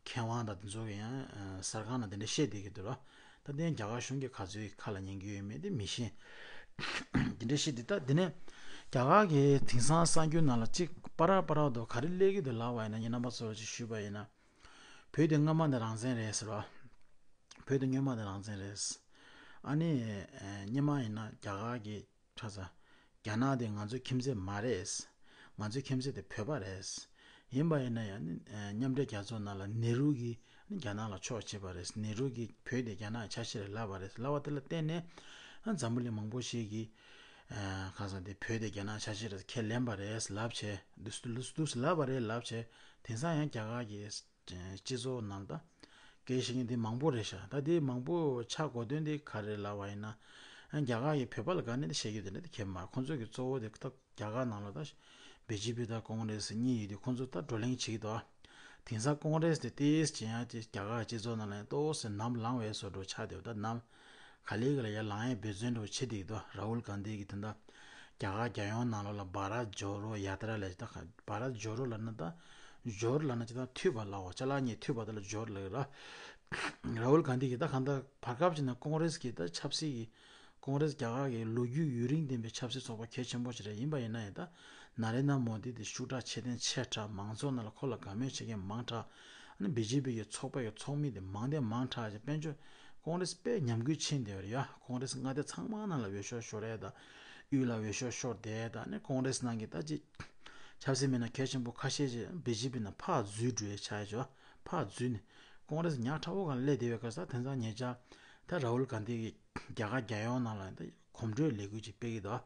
མཁས་དབང་དང་དེ་ཚོ་གི་ཡང་གསར་ཁང་ནང་དེ་འདྲ་བཤད་བསྡད་ཀྱི་འདུག་ར། ད་དེ་ཡང་རྒྱ་གར་གཞུང་གིས་ག་ཚོད་ཁ་ལ་ཉན་གྱི་ཡོད་མེད་དེ་མི་ཤེས། དེ་འདྲ་བཤད་དེ་ད་དེ་ནས་རྒྱ་གར་གྱི་དེང་སང་གསར་འགྱུར་ནང་ལ་གཅིག་པ་ར་པ་ར་དུ་ག་རེ་སླེབས་ཀྱི་འདུག་ལབ་པ་ཡིན་ན། ངས་རྣམ་པ་ཚོར་ཅིག་ཞུས་པ་ཡིན་ན། བོད་དེ་སྔ་མ་ནས་རང་བཙན་རེད་ཟེར་བ། བོད་དེ་སྔོན་མ་ནས་རང་བཙན་རེད། ཨ་ནི་སྔོན་མ་ཡིན་ན་རྒྱ་གར་གྱི་ཁ་ས། རྒྱ་ནག་དེ་ང་ཚོའི་ཁྱིམ་མཚེས་མ་རེད། ང་ཚོའི་ཁྱིམ་མཚེས་དེ་བོད་པ་རེད། ཡིན་པ་ཡིན་ན་ཡང་ནི་མཉམ་འབྲེལ་རྒྱལ་ཚོགས་ནང་ལ་ནེ་རུ་གིས་རྒྱ་ནག་ལ་ཕྱོགས་བྱས་པ་རེད། ནེ་རུ་གིས་བོད་དེ་རྒྱ་ནག་གི་ཆ་ཤས་རེད་ལབ་པ་རེད། ལབ་པ་དེ་ལ་བརྟེན་ནས་ འཛམ་བུ་གླིང་མང་པོ་ཞིག་གིས་ཁ་སང་དེ་བོད་དེ་རྒྱ་ནག་ཆ་ཤས་རེད་ཁས་ལེན་པ་རེད་ལབ་བྱས་འདུག་འདུག་ལབ་པ་རེད་ལབ་བྱས། དེང་སང་ཡང་རྒྱ་གར་གྱི་སྤྱི་ཚོགས་ནང་ད་སྐད་བཤད་མཁན་དེ་མང་པོ་རེད་ཤག་ད་དེ་མང་པོ་ཆགས་དགོས་དོན་དེ་ག་རེ་ལབ་པ་ཡིན་ན། རྒྱ་གར་གྱིས་བོད་པ་ལ་དགའ་ནས་དེ་བཤད་རྒྱུ་དེ་འདྲ་དེ་གལ་མ་རེད། ཁོང་ཚོ་གི་གཙོ་བོ་དེ་ད་རྒྱ་གར་ནང་ལ་ད་བི་ཇེ་པི་དང་ཀོང་རེ་སི་གཉིས་ཡོད་དུས་ཁོང་ཚོ་ད་བགྲོ་གླེང་བྱེད་ཀྱི་འདུག་དེང་སང་ཀོང་རེ་སི་དེ་ཏོག་ཙམ་ཡང་དེ་རྒྱ་གར་སྤྱི་ཚོགས་ནང་ལ་ཡང་ཏོག་ཙམ་ནམ་ལངས་པའི་བཟོ་འདྲ་ཆགས་བསྡད་པ། ད་ནམ་ག་ལེ་ག་ལ་ཡར་ལངས་ཡས་འབད་བརྩོན་འདྲ་བོ་བྱེད་བསྡད་ཀྱི་འདུག་ར་ཧུལ་གྷན་དྷི་གིས་དེ་འདྲ་རྒྱ་གར་རྒྱལ་ཡོངས་ནང་ལོགས་ལ་བྷ་ར་ཇོ་རོ་ཡ་ཏྲ་ལབ་ད་བྷ་ར་ཇོ་རོ་ལབ་ན་ད་ཇོ་རོ་ལབ་ན་ཅི་ད་མཐུད་པ་ལབ་འོ། ཅ་ལག་གཉིས་མཐུད་པ་དེ་ལ་ཇོ་རོ་ལབ་ཀྱི་ར། ར་ཧུལ་གྷན་དྷི་གིས་ད་གང་ལྟར་བར་སྐབས་ཅིག་ནང་ཀོང་རེ་སི་གི་ད་ཆབ་སྲིད་ཀྱི་ཀོང་རེ་སི་རྒྱ་གར་གྱི་ལོ་རྒྱུས་ཡུན་རིང་ལྡན་པའི་ཆབ་སྲིད་ཚོགས་པ་གལ་ཆེན་པོ་ཞིག་རེད། ཡིན་པ་ཡིན་ན་ཡང་ད་ན་རེན་དྲ་མོ་དི་དེ་ཤུགས་དྲག་ཆེ་ཐན་ཆེ་དྲགས། མང་ཚོགས་ནང་ལ་ཁོ་ལ་དགའ་མོས་བྱེད་མཁན་མང་དྲགས། ཨ་ནི་བི་ཇེ་པི་གི་ཚོགས་པ་གི་ཚོགས་མི་དེ་མང་དེ་མང་དྲགས་ཀྱི་དཔལ་འབྱོར་ཀོང་རེ་སི་དཔེ་ཉམས་རྒུད་ཕྱིན་བསྡད་པ་རེད་ཡ། ཀོང་རེ་སི་མངའ་སྡེ་ཚང་མ་ནང་ལ་འོས་ཤོག་ཤོར་ཡས་དང་། དབུས་ལ་འོས་ཤོག་ཤོར་བསྡད་དང་། ཨ་ནི་ཀོང་རེ་སི་ནང་གི་ད་ཅིག་ཆབ་སྲིད་མི་སྣ་གལ་ཆེན་པོ་ཁ་ཤས་ཅིག་བི་ཇེ་པི་ནང་ཕར་འཛུལ་འགྲོ་ཡས་ཆགས་ཡས་ཅིག་ཕར་འཛུལ་ནས་ཀོང་རེ་སི་ཉག་ཕྲ་བོ་སྒང་ལ་སླེབས་བསྡད་པའི་སྐབས་སུ་དེང་སང་ཉེ་ཆར་ད་ར་ཧུལ་གྷན་དྷི་གིས་རྒྱ་གར་རྒྱལ་ཡོངས་ནང་ལ་ད་གོམ་བགྲོད་ལས་འགུལ་ཅིག་སྤེལ་གྱི་འདུག་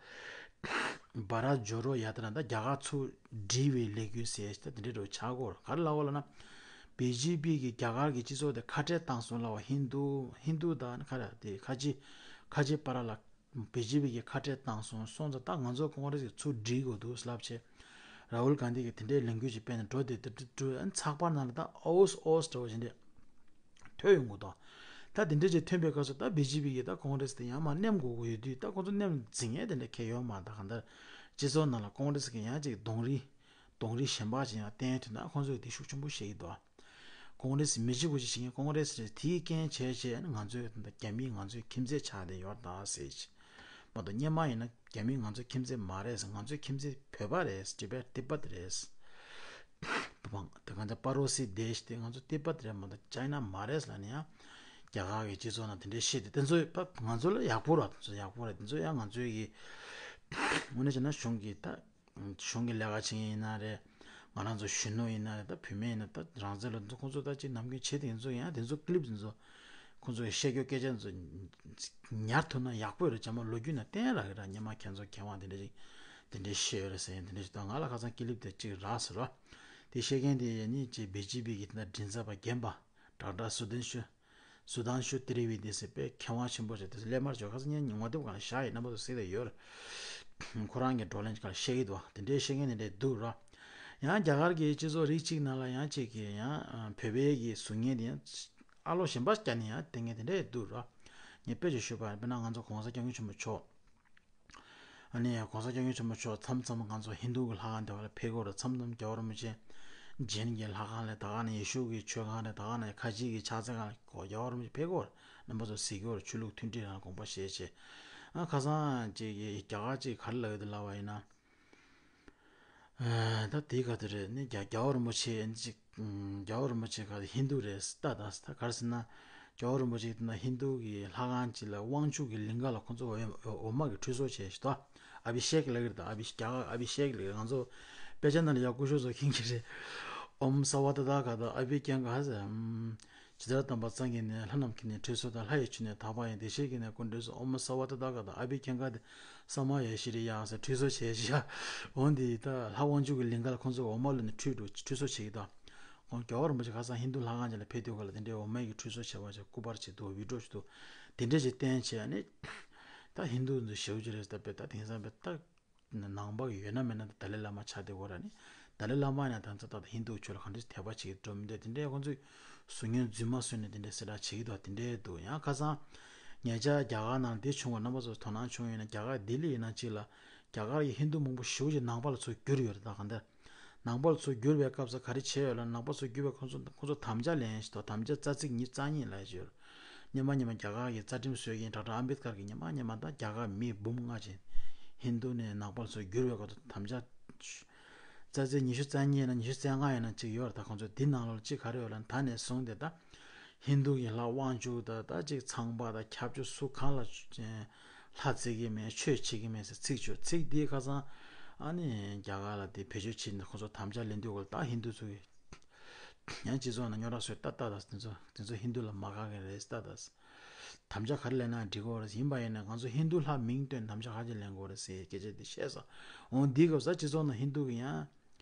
བྷ་ར་ཇོ་རོ་ཡ་ཏྲ་ད་རྒྱ་གར་ཚུར་སྒྲིལ་བའི་ལས་འགུལ་ཟེར་ད་དེ་འདྲ་འདྲ་བོ་ཆགས་ཀྱི་ཡོད་རེད། ག་རེ་ལབ་དགོས་ལབ་ན། བི་ཇེ་པི་གིས་རྒྱ་གར་གྱི་སྤྱི་ཚོགས་དེ་ཁ་བྲལ་བཏང་སོང་ལབ་པ། ཧིན་དུ་ཧིན་དུ་དང་ཁ་ར་དེ་ཁ་ཆེ་ཁ་ཆེ་བར་ལ་བི་ཇེ་པི་གིས་ཁ་བྲལ་བཏང་སོང་སོང་ཙང་ད་ང་ཚོ་ཀོང་རེ་སི་གིས་ཚུར་སྒྲིལ་དགོས་འདུག་ལབ་བྱས། ར་ཧུལ་གྷན་དྷི་གིས་དེ་འདྲའི་ལས་འགུལ་ཅིག་སྤེལ་ནས་འགྲོ་དེ་དེ་དེ་དེ་ཚགས་པར་ནང་ལ་ད་ཨོས་ཨོས་འདྲ་བོ་ཞིག་འདྲ་ཐོན་ཡོང་གི་འདུག་ད་དེ་འདྲ་ཅིག་ཐོན་པའི་སྐབས་སུ་ད་བི་ཇེ་པི་གིས་ད་ཀོང་རེ་སི་དེ་ཡང་མར་མནན་དགོས་ཀྱི་ཡོད་དུས་ད་ཁོང་ཚོ་མནན་འཛིང་ཡས་དེ་འདྲ་གང་ཡང་ཡོད་མ་རེད། ད་གང་ལྟར་སྤྱི་ཚོགས་ནང་ལ་ཀོང་རེ་སི་གིས་ཡང་ཅིག་གདོང་རིས་གདོང་རིས་གཞན་པ་ཅིག་ཡང་བསྟན་ཐུབ་ན་ཁོང་ཚོས་དེ་ཤུགས་ཆེན་པོ་བཤད་ཀྱི་འདུག་ཀོང་རེ་སི་མི་གཅིག་པུ་ཅིག་བྱེད་མཁན་ཀོང་རེ་སི་རེད། དེའི་རྐྱེན་བྱས་བྱས་ང་ཚོའི་ད་རྒྱ་མིས་ང་ཚོའི་ཁྱིམ་མཚེས་ཆགས་བསྡད་ཡོད་ད་ཟེར་བྱས། མ་གཏོགས་སྔོན་མ་ཡིན་ན་རྒྱ་མི་ང་ཚོའི་ཁྱིམ་མཚེས་མ་རེད་ཟེར། ང་ཚོའི་ཁྱིམ་མཚེས་བོད་པ་རེད། ཏི་པད་ཏི་པད་རེད། བང་དེ་གང་ལྟར་པ་རོ་སི་དེ་ཤི་དེ་ང་ཚོ་ཏི་པད་རེད་མ་གཏོགས་ཅའི་ན་མ་རེད་ལབ་ནས་ཡང་རྒྱ་གར་གྱི་སྤྱི་ཚོགས་ནང་དེ་འདྲའི་བཤད་དེ་དེ་ཚོ་ཕ་ང་ཚོ་ལ་ཡག་པོ་རེད། དེ་ཚོ་ཡག་པོ་རེད། དེ་ཚོ་ཡང་ང་ཚོའི་གི་དངོས་གནས་བྱས་ན་གཞུང་གི་ད་གཞུང་གི་ལས་ཀ་བྱེད་མཁན་ཡིན་ན་རེད། ང་རང་ཚོ་གཞོན་ནུ་ཡིན་ན་རེད། ད་བུད་མེད་ཡིན་ན་ད་རང་བཙན་ལ་ཁོང་ཚོ་ད་ཅིག་ནམ་རྒྱུན་བྱེད་དེ་ཚོ་ཡང་དེ་ཚོ་ཀི་ལིབ་དེ་ཚོ་ཁོང་ཚོ་གི་བཤད་རྒྱུ་སྐད་ཆ་དེ་ཚོ་ཉར་ཐུབ་ན་ཡག་པོ་རེད། རྗེས་མ་ལོ་རྒྱུས་ནང་བསྟན་རག་གི་ར། སྔོན་མ་ཁྱེད་ཚོ་མཁས་དབང་དེ་འདྲ་ཅིག་དེ་འདྲ་བཤད་ཡོད་རེད་ཟེར་ཡང་དེ་འདྲ་ཅིག་ད་ང་ལ་ཁ་སང་ཀི་ལིབ་དེ་ཅིག་རག་ཟེར་རོ། དེ་བཤད་མཁན་དེ་ཡིན་ནི་ཅིག་བི་ཇེ་པི་གི་དེ་འདྲ་མགྲིན་ཚབ་པ་རྒན་པ་ཌོག་ཊར་སུ་དན་ཤུ་སུ་དན་ཤུ་ཏི་རི་བི་དི་ཟེར་དཔེ་མཁས་དབང་ཆེན་པོ་ཞིག་དེ་ཚོ་སླད་མར་འཇོག་ཁ་སང་ངས་ངོ་དེབ་སྒང་ལ་བཞག་ཡིན། རྣམ་པ་ཚོ་གཟིགས་དང་ཡོད་རེད། ཁོ་རང་གི་བགྲོ་གླེང་སྒང་ལ་བཤད་ཀྱི་འདུག་དེ་འདྲའི་བཤད་མཁན་དེ་འདྲས་འདུག་ར། ཡང་རྒྱ་གར་གྱི་སྤྱི་ཚོགས་རིགས་གཅིག་ནང་ལ་ཡང་གཅིག་གིས་ཡང་བོད་པའི་གི་གཟུགས་བརྙན་དེ་ཡང་ཨ་ལོ་གཞན་པ་བརྒྱབ་ནས་ཡང་བསྟན་མཁན་དེ་འདྲས་འདུག་ར། ངས་དཔེ་ཅིག་ཞུས་པ་ཡིན་ན་དཔེར་ན་ང་ཚོ་༸གོང་ས་༸སྐྱབས་མགོན་ཆེན་པོ་མཆོག་ཨ་ནི་༸གོང་ས་༸སྐྱབས་མགོན་ཆེན་པོ་མཆོག་མཚམས་མཚམས་ང་ཚོ་ཧིན་དུ་གི་ལྷ་ཁང་དེ་བ་ལ་ཕེབས་ཀྱི་ཡོད་རེད། མཚམས་མཚམས་རྒྱལ་བ་རིན་པོ་ཆེ་ཇེན་གྱི་ལྷ་ཁང་ལ་ད་ག་ནས་ཡེ་ཤུ་གི་མཆོད་ཁང་ལ་ད་ག་ནས་ཁ་ཆེ་གི་ཕྱག་འཚལ་ཁང་ལ་རྒྱལ་བ་རིན་པོ་ཆེ་ཕེབས་ཀྱི་ཡོད་རེད། རྣམ་པ་ཚོ་གཟིགས་ཀྱི་ཡོད་རེད། ཆོས་ལུགས་མཐུན་སྒྲིལ་ལ་དགོངས་པ་བཞེས་བྱས། ཨ་ཁ་སང་ཅིག་གི་རྒྱ་གར་ཅིག་ག་རེ་ལབ་ཡོད་དེ་ལབ་པ་ཡིན་ན། ཨ་ད་དེ་ག་དེ་རེད། ནི་རྒྱ་རྒྱལ་བ་རིན་པོ་ཆེ་ཨ་ནི་ཅིག་ཨམ། རྒྱལ་བ་རིན་པོ་ཆེ་ག་ཧིན་དུ་རེད་ད། ད་ད་ག་རེ་ཟེར་ན། རྒྱལ་བ་རིན་པོ་ཆེ་ད་ཧིན་དུ་གི་ལྷ་ཁང་ཅིག་ལ་དབང་ཕྱུག་གི་ལིང་ག་ལ་ཁོང་ཚོ་འོ་འོ་མ་གི་ཁྲུས་གསོལ་བྱས་ཤག་ད། ཨ་བྷི་ཤེག་ལབ་ཀྱི་རེད། ད་ཨ་བྷི་རྒྱ་གར་ཨ་བྷི་ཤེག་ལབ་ཀྱི་རེད། ང་ཚོ་དཔེ་ཆ་ནང་ལ་ཡ་སྐུ་ཞབས་ཚོ་མཁྱེན་གྱི་རེད། ཨོམ་སརྦ་ཏ་དྷ་ག་ད་ཨ་བྷི་ཀྱང་ག་ཟེར། ཨམ། ཇི་ལྟར་དམ་པ་སངས་རྒྱས་ནས། ལྷ་རྣམས་ཀྱི་ནི་ཁྲུས་གསོལ་དང་། ལྷ་ཡི་ཆོས་ནི་དག་པ་ཡིན། བདེ་གཤེགས་ཀྱི་ནི་སྐུ་མགྲོན་གསོལ། ཨོམ་སརྦ་ཏ་དྷ་ག་ད་ཨ་བྷི་ཀྱང་ག་དེ་ས་མ་ཡ་ཤི་རི་ཡ་ཟེར་ཁྲུས་གསོལ་བྱས་ཤག་འོ་འདི་ད་ལྷ་དབང་ཕྱུག་གི་ལིང་ག་ལ་ཁོང་ཚོས་འོ་མ་བླུགས་ནས་ཁྲུས་འགྲོ་ཁྲུས་གསོལ་བྱེད་ཀྱི་འདུག་འོ་རྒྱལ་བ་རིན་པོ་ཆེ་ཁ་སང་ཧིན་དུ་ལྷ་ཁང་ཅིག་ལ་ཕེབས་དུས་ག་ལ་དེ་འདྲའི་འོ་མ་ཡི་སྐུ་པར་ཅིག་འདུག་བི་ཌི་ཡོ་ཅིག་འདུག་དེ་འདྲ་ཅིག་བསྟན་བྱས་ནས་ད་ཧིན་དུ་འདི་ཞེ་པོ་ཅིག་རེད། ད་དཔེ་ད་དེང་སང་དཔེ་ད། ནང་པ་ཡོད་ན་མེད་ན་ད་ལའི་བླ་མ་ཆགས་བསྡད་ཡོད་རེད། ནི་ད་ལའི་བླ་མ་ཡང་ད་ཚོ་ད་ཧིན་དུ་ཆོས་ལ་གང་འདྲ་དད་པ་བྱེད་ཀྱི་འགྲོ་མི་འདུག་དེ་འདྲའི་ཁོང་ཚོས་གཟུགས་བརྙན་རྫུན་མ་བཟོས་ནས་དེ་འདྲའི་གསལ་བསྒྲགས་བྱེད་ཀྱི་འདུག་དེ་འདྲའི་འདུག་ཡང་ཁ་སང་ཉེ་ཆར་རྒྱ་གར་ནང་འདི་བྱུང་བ། རྣམ་པ་ཚོ་དོ་སྣང་བྱུང་ཡོད་ན་རྒྱ་གར་ལྡི་ལི་ཡིན་ན་གཅིག་ལ་རྒྱ་གར་གྱི་ཧིན་དུ་མང་པོ་ཞེ་པོ་ཅིག་ནང་པ་ལ་ཚུར་བསྒྱུར་ཡོད་རེད། ད་གང་ལྟར་ནང་པ་ལ་ཚུར་བསྒྱུར་བའི་སྐབས་སུ་ག་རེ་བྱས་ཡོད་ལ། ནང་པ་ཚུར་བསྒྱུར་བའི་ཁོང་ཚོ་ཁོང་ཚོ་དམ་བཅའ་ལེན་ཞིག་དང་། དམ་བཅའ་རྩ་ཚིག་ཉི་ཤུ་རྩ་གཉིས་ལ་ཡོད། སྔོན་མ་སྔོན་མ་རྒྱ་གར་གྱི་རྩ་ཁྲིམས་བཟོ་མཁན་ཌོག་ཊར་ཨམ་བེད་ཀར་གྱིས་སྔོན་མ་སྔོན་མ་ད་རྒྱ་གར་མི་འབུམ་ལྔ་ཅིག་ཧིན་དུ་ནས་ནང་པ་ལ་ཚུར་བསྒྱུར་བའི་སྐོར་དུ་དམ་བཅའ། རྩ་ཚིག་ཉི་ཤུ་རྩ་གཉིས་ཡིན་ན་ཉི་ཤུ་རྩ་ལྔ་ཡིན་ན་གཅིག་ཡོད་རེད། ད་ཁོང་ཚོ་འདི་ནང་ལོགས་གཅིག་ག་རེ་ཡོད་ལབ་ན། ད་ནས་བཟུང་སྟེ་ད་ཧིན་དུ་གི་ལྷ་དབང་ཕྱུག་ད་ད་གཅིག་ཚངས་པ་དང་ཁྱབ་འཇུག་སུ་གང་ལ་ལྷ་བརྩི་གི་མེད། ཆོས་བྱེད་ཀྱི་མེད་ཟེར་ཚིག་བརྗོད། ཚིག་འདི་ཁ་སང་ཨ་ནི་རྒྱ་གར་ལ་དེ་བེད་སྤྱོད་བྱས་ནས་ཁོང་ཚོ་དམ་བཅའ་ལེན་དུས་སྐབས་ལ་ད་ཧིན་དུ་ཚོ་གིས་ཡང་སྤྱི་ཚོགས་ནང་རྙོག་དྲ་བཟོས། ད་ལྟ་ད་དེ་ཚོ་དེ་ཚོ་ཧིན་དུ་ལ་མ་དགའ་མཁན་རེད། ད་ད་ དམ་བཅའ་ག་རེ་ལེན་ན་འགྲིག་གི་རེད། ཡིན་པ་ཡིན་ན་ང་ཚོ་ཧིན་རྡུ་ལྷ་མིང་བཏོན་དམ་བཅའ་ག་རེ་ལེན་དགོས་རེད་ཟེར་སྐད་ཆ་དེ་བཤད་སོང་། འོ་འདི་སྐབས་སུ་སྤྱི་ཚོགས་ནང་ཧིན་རྡུ་གི་ཡང་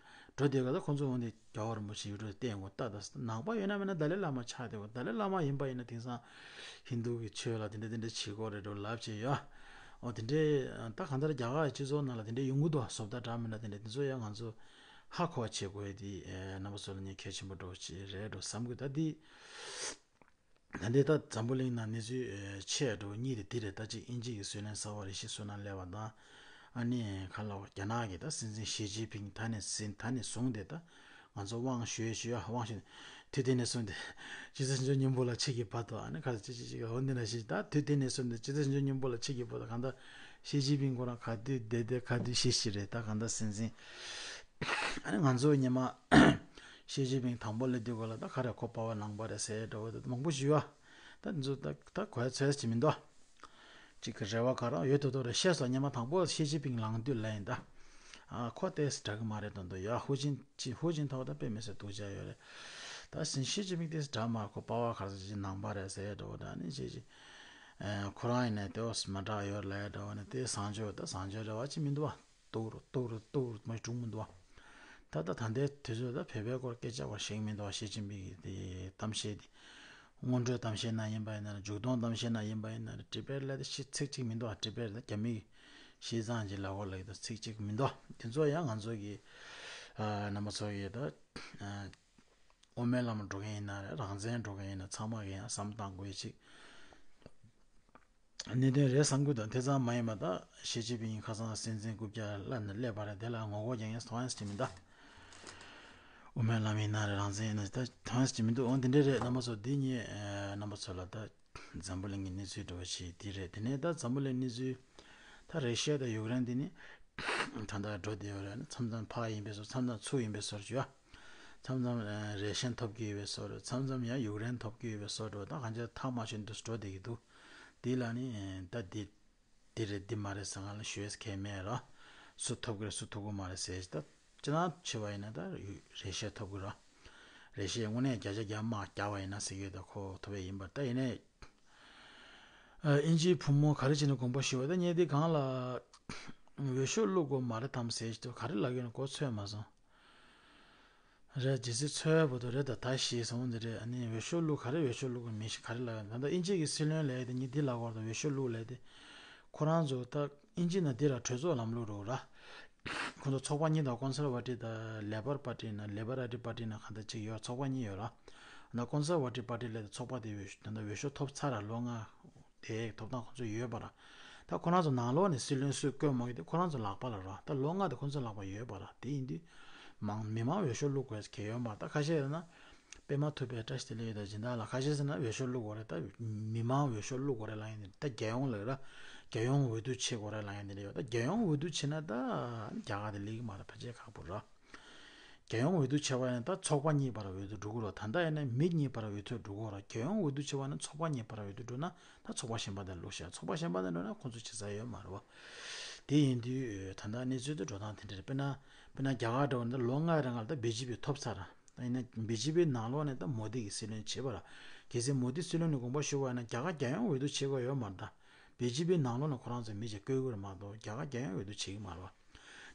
འགྲོ་དེ་ག་ད་ཁོང་ཚོ་འོ་འདི་རྒྱལ་བ་རིན་པོ་ཆེ་ཡུལ་གྲུ་བསྟན་དགོས་ལྟ་ད་ནང་པ་ཡོད་ན་མེད་ན་ཏཱ་ལའི་བླ་མ་ཆགས་བསྡད་དགོས། ཏཱ་ལའི་བླ་མ་ཡིན་པ་ཡིན་ན་དེང་སང་ཧིན་རྡུ་གི་ཆོས་ལ་དེ་འདྲ་དེ་འདྲ་བྱེད་དགོས་རེད་འགྲོ་ལབ་བྱས་ཡོད། འོ་དེ་འདྲའི་ད་གང་ལྟར་རྒྱ་གར་སྤྱི་ཚོགས་ནང་ལ་དེ་འདྲའི་ཡོང་གི་འདུག་བཟོ་ལྟ་འདྲ་མི་འདྲ་དེ་འདྲ་དེ་ཚོ་ཡང་ང་ཚོ་ཧ་གོ་བ་བྱེད་དགོས་དེ་རྣམ་པ་ཚོ་ལ་ངས་གལ་ཆེན་པོ་འགྲོ་ཅིག་རེད་འགྲོ་བསམ་གི་ད་འདི། ད་ལྟའི་ད་འཛམ་བུ་གླིང་ནང་གནས་ཚུལ་ཆེ་འགྲོ་གཉིས་དེ་འདི་རེད། ད་གཅིག་དབྱིན་ཇི་གི་སྲིད་བློན་གསར་པ་རེ་ཞིག་སུ་ན་སླེབས་པ་དང་། ཨ་ནི་ག་ལ་བ་རྒྱ་ནག་གི་ད་སྲིད་འཛིན་ཞི་ཅིན་ཕིང་ད་ནས་ཟིན་ད་ནས་བཟུང་སྟེ་ད་ང་ཚོ་དབང་ཞུས་ཞུས་ཨ་དབང་ཞུས་དུས་དེ་ནས་བཟུང་སྟེ་སྤྱི་ཚོགས་བྱང་ཆུབ་སྙིང་པོ་ལ་ཆིག་གི་བར་དུ་ཨ་ནི་ག་ཚོད་ཅི་ཅི་ཅི་འོ་འདི་ན་ཞིག་ད་དུས་དེ་ནས་བཟུང་སྟེ་སྤྱི་ཚོགས་བྱང་ཆུབ་སྙིང་པོ་ལ་ཆིག་གི་བར་དུ་གང་ལྟར་ཞི་ཅིན་ཕིང་ཁོ་རང་ག་དུས་བསྡད་བསྡད་ག་དུས་ཤི་ཤི་རེད། ད་གང་ལྟར་སྲིད་འཛིན་ཨ་ནི་ང་ཚོ་ཉི་མ། ཞི་ཅིན་ཕིང་དང་པོ་སླེབས་དུས་ག་ལ་ད་ག་རེ་ཁོ་པ་ཕ་ནང་པ་རེད་ཟེར་འདྲ་བོ་ད་མང་པོ་ཞིག་ཡོད། ད་འཛུ་ད་ད་གོ་ཡ་ཚོད་ཅིག་མི་འདུག་གཅིག་གི་རེ་བ་ག་རང་ཡོད་དོ་དོ་རེད་བཤད་སོང་ཉི་མ་དང་པོ་ཞི་ཅིན་ཕིང་ལངས་དུས་ལ་ཡིན་ད། ཨ་ཁོ་ཏེས་དྲག་གི་མ་རེད་དོན་དུ་ཡོད། ཧུའུ་ཅིན་ཅི་ཧུའུ་ཅིན་ཐའོ་ད་དཔེ་མི་སྲིད་སྡུག་ཅག་ཡོད་རེད། ད་སྲིད་ཞི་ཅིན་ཕིང་ཏེས་དྲག་མ་ཁོ་པ་ཕ་ག་རེ་ཟེར་ཅིག་ནང་པ་རེད་ཟེར་འདྲ་བོ་ད་ནི་ཅི་ཅི། ཁོ་རང་ཡིན་ནས་ཏེ་འོ་མ་དྲག་ཡོད་ལ་ཡ་འདྲ་བོ་ནི་ཏེ་བཟང་སྤྱོད་ད་བཟང་སྤྱོད་རེ་བ་ཅི་མི་འདུག་བ། ཏོག་རུ་ཏོག་རུ་ཏོག་རུ་མ་གྲུང་མི་འདུག་བ། ད་ལྟ་ད་ལྟའི་དུས་ཚོད་ད་བོད་པའི་སྐོར་སྐད་ཆ་བ་ཞིག་མི་འདུག་བ། ཞི་ཅིན་ཕིང་གི་དེ་གཏམ་བཤད་དེ། སྔོན་འགྲོའི་གཏམ་བཤད་ན་ཡིན་པ་ཡིན་ན་རེད། མཇུག་སྡོམ་གཏམ་བཤད་ན་ཡིན་པ་ཡིན་ན་རེད། ཊི་བེཊ་ལ་དེ་ཤི་ཚིག་གཅིག་མི་འདུག་བ། ཊི་བེཊ་ད་རྒྱ་མི་གི་ཤི་ཙང་གི་ལ་གོ་ལ་ཡི་ད་ཚིག་གཅིག་མི་འདུག་དེ་ཚོ་ཡང་ང་ཚོ་གི་རྣམ་པ་ཚོ་ཡི་ད་དབུ་མའི་ལམ་འགྲོ་མཁན་ཡིན་ན་རེད། རང་བཙན་འགྲོ་མཁན་ཡིན་ན་ཚང་མ་གི་ཡང་བསམ་བཏང་དགོས་ཅིག་གནད་དོན་རེད་བསམ་གི་འདུག་དེ་ཙམ་མ་ཡིན་པ་ད་ཞི་ཅིན་ཕིང་ཁ་སང་སྲིད་འཛིན་རྐུབ་བཀྱག་ལ་ནས་སླེབས་པ་རེད། དེ་ལ་ངོ་རྒོལ་རྒྱག་མཁན་ཐོན་ཡས་ཅིག་མི་འདུག་དབུ་མའི་ལམ་ཡིན་ན་རེད། རང་བཙན་ཡིན་ན་ད་ཐོན་ཡས་ཅིག་མི་འདུག་འོ་འདི་འདྲ་རེད། རྣམ་པ་ཚོ་འདི་ཉིད་རྣམ་པ་ཚོ་ལ་ད་འཛམ་བུ་གླིང་གི་གནས་ཚུལ་འགྲོ་བ་ཞིག་འདི་རེད། དེ་ནས་ད་འཛམ་བུ་གླིང་གནས་ཚུལ་ད་རེ་ཤི་ཡ་དང་ཡུཀ་རེན་འདི་ནི་ད་ལྟ་འགྲོ་བསྡད་ཡོད་རེད། མཚམས་མཚམས་ཕར་ཡིན་པའི་བཟོ་མཚམས་མཚམས་ཚུར་ཡིན་པའི་བཟོ་བྱོས། མཚམས་མཚམས་རེ་ཤན་ཐོབ་ཀྱི་ཡོད་པའི་བཟོ་རེད། མཚམས་མཚམས་ཡང་ཡུཀ་རེན་ཐོབ་ཀྱི་ཡོད་པའི་བཟོ་འགྲོ་ད་གང་ཅི་ཐག་མ་ཆོད་འདུག་འགྲོ་བསྡད་ཀྱི་འདུག་འདི་ལ་ནི་ད་འདི་འདི་རེད་འདི་མ་རེད་ཟེར་ང་ལ་ཞུས་ཁས་མེད་ར། སུ་ཐོབ་ཀྱི་རེད་སུ་ཐོབ་ཀྱི་མ་རེད་ཟེར་ད་སྤྱི་བཏང་བྱས་པ་ཡིན་ན་ད་རེ་ཤན་ཐོབ་ཀྱི་ར། རེ་ཤན་དངོས་གནས་བརྒྱ་ཆ་བརྒྱ་མ་བརྒྱ་བ་ཡིན་ན་ཟེར་གྱི་ཡོད། ད་ཁོ་ཐོབ་པ་ཡིན་པ་ད་ཡིན་ནའི། ཨ་དབྱིན་ཇིའི་བུ་མོ་ག་རེ་བྱས་ནས་དགོངས་པ་ཞུས་པ་དང་ངས་འདི་སྒང་ལ་འོས་ཤོག་བླུག་དགོས་མ་རེད་དམ་ཟེར་གྱི་འདུག་ག་རེ་ལབ་ཀྱི་ཡོད་ན་གོ་ཚོད་མ་སོང་། རེད་ཇི་སྲིད་ཚོད་བོ་དོ་རེད་ད་ད་ཞེས་སོང་འདི་རེད། ཨ་ནི་འོས་ཤོག་བླུག་ག་རེ་འོས་ཤོག་བླུག་གི་མི་ཞིག་ག་རེ་ལབ་ཡོད་ད་ལྟ་དབྱིན་ཇི་གི་སྲིད་བློན་ལས་དེ་ངས་འདི་ལབ་དགོས་རེད་ད་འོས་ཤོག་བླུག་ལས་དེ། ཁོ་རང་ཚོ་ད་དབྱིན་ཇི་ནང་འདི་ར་གྲོས་ཚོགས་ལམ་ལུགས་རུ་ར། ཁོ་ཚོ་ཚོགས་པ་གཉིས་དང་ཀོན་སར་ཝ་ཊི་དང་ལེ་བར་པར་ཊི་ན་ལེ་བར་ཨ་ཊི་པར་ཊི་ན་གང་ལྟར་གཅིག་ཡོད། ཚོགས་པ་གཉིས་ཡོད་ར། ད་ཀོན་སར་ཝ་ཊི་པར་ཊི་ལས་ཚོགས་པ་དེ་འོས་ཤོག་ད་ལྟ་འོས་ཤོག་ཐོབ་ཚར་ར་ལོ་ལྔ་དེ་ཐོབ་ཐང་ཁོ་ཚོ་ཡོད་པ་ར། ད་ཁོ་རང་ཚོ་ནང་ལོགས་ནས་སྲིད་བློན་སུས་བསྐོས་མ་གི་དེ་ཁོ་རང་ཚོ་ལག་པ་ལ་ར། ད་ལོ་ལྔ་དེ་ཁོ་ཚོ་ལག་པ་ཡོད་པ་ར། དེ་ཡིན་དུས་མང་མི་མང་འོས་ཤོག་བླུག་དགོས་གལ་ཡོད་མ་རེད། ད་ཁ་ཤས་ཡོད་ན། པད་མ་ཐུབ་པའི་བཀྲ་ཤིས་བདེ་ལེགས་ཡོད་དང་སྦྱིན་བདག་ལ་ཁ་ཤས་ཟེར་ན་འོས་ཤོག་བླུག་དགོས་རེད། ད་མི་མང་འོས་ཤོག་བླུག་དགོས་རེད་ལབ་ཡིན་ནི་ད་རྒྱལ་ཡོངས་ལ་ར། རྒྱལ་ཡོངས་འོས་བསྡུ་བྱེད་དགོས་རེད་ལབ་ཡིན་ནི་ཡོད། ད་རྒྱལ་ཡོངས་འོས་བསྡུ་བྱེད་ན་ད་རྒྱ་གར་དེ་ལེགས་ཀྱི་མ་རེད། ཕལ་ཆེར་ཁག་པོ་ར། རྒྱལ་ཡོངས་འོས་བསྡུ་བྱེད་པ་ཡིན་ན་ད་ཚོགས་པ་གཉིས་བར་འོས་བསྡུ་འགྲོ་གི་རེད། ད་ལྟ་ཡིན་ན་མི་གཉིས་བར་འོས་བསྡུ་འགྲོ་གི་རེད། རྒྱལ་ཡོངས་འོས་བསྡུ་བྱེད་པ་ཡིན་ན་ཚོགས་པ་གཉིས་བར་འོས་བསྡུ་འགྲོ་ན་ད་ཚོགས་པ་གཞན་པ་དེ་བླུག་ཤག་ཚོགས་པ་གཞན་པ་དེ་འགྲོ་ན་ཁོང་ཚོ་བྱེད་ས་ཡོད་མ་རེད་བ། དེ་ཡིན་དུས་ད་ལྟ་གནས་ཚུལ་དེ་འགྲོ་སྟངས་དེ་འདྲ་རེད། དཔེར་ན་དཔེར་ན་རྒྱ་གར་འདྲ་བོ་ན་ད་ལོ་ལྔའི་རིང་ལ་ད་བི་ཇེ་པི་ཐོབ་ཚར། ད་ཡིན་ན་བི་ཇེ་པི་ནང་ལོགས་ནས་ད་མོ་དི་གི་སྲིད་བློན་བྱེད་པ་ར། གལ་སྲིད་མོ་དི་སྲིད་བློན་ནས་དགོངས་པ་ཞུ་བ་ཡིན་ན་རྒྱ་གར་རྒྱལ་ཡོངས་འོས་བསྡུ་བྱེད་དགོས་ཡོད་མ་རེད་ད། བི་ཇེ་པི་ནང་ལོགས་ནས་ཁོ་རང་ཚོའི་མི་ཅིག་བསྐོས་ཀྱི་རེད་མ་གཏོགས་རྒྱ་གར་རྒྱལ་ཡོངས་འོས་བསྡུ་བྱེད་ཀྱི་མ་རེད་བ།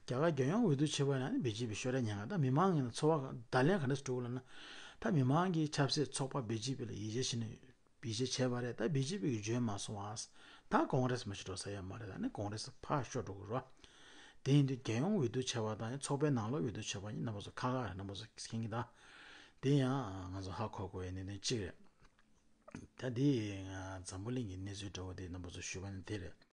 རྒྱ་གར་རྒྱལ་ཡོངས་འོས་བསྡུ་བྱེད་པ་ཡིན་ན་བི་ཇེ་པི་ཤོར་ཡ་ཉེན་ཁ། ད་མི་མང་གི་ཚོར་བ་བརྡ་ལན་ག་འདྲ་ཞིག་འགྲོ་གི་ལབ་ན། ད་མི་མང་གི་ཆབ་སྲིད་ཚོགས་པ་བི་ཇེ་པི་ལ་ཡིད་ཆེས་བྱས་ནས་བི་ཇེ་བྱས་པ་རེད། ད་བི་ཇེ་པི་གིས་འཇོན་མ་སོང་བ། ད་ཀོང་རེ་སི་མ་ཤི་འགྲོ་ས་ཡ་མ་རེད། ད་ནི་ཀོང་རེ་སི་ཕར་ཤོར་འགྲོ་གི་རེད་བ། དེ་ཡིན་དུས་རྒྱལ་ཡོངས་འོས་བསྡུ་བྱས་པ་དང་ཚོགས་པའི་ནང་ལོགས་འོས་བསྡུ་བྱས་པ་གཉིས་རྣམ་པ་ཚོ་ཁག་ཁག་རེད། རྣམ་པ་ཚོ་མཁྱེན་གྱི་ད། དེ་ཡང་ང་ཚོ་ཧ་གོ་དགོས་པའི་གནད་དོན་གཅིག་རེད། ད་འདི་ང་འཛམ་བུ་གླིང་གི་གནས་ཚུལ་འདྲ་བོ་དེ་རྣམ་པ་ཚོ་ཞུས་པ་ནི་དེ་རེད།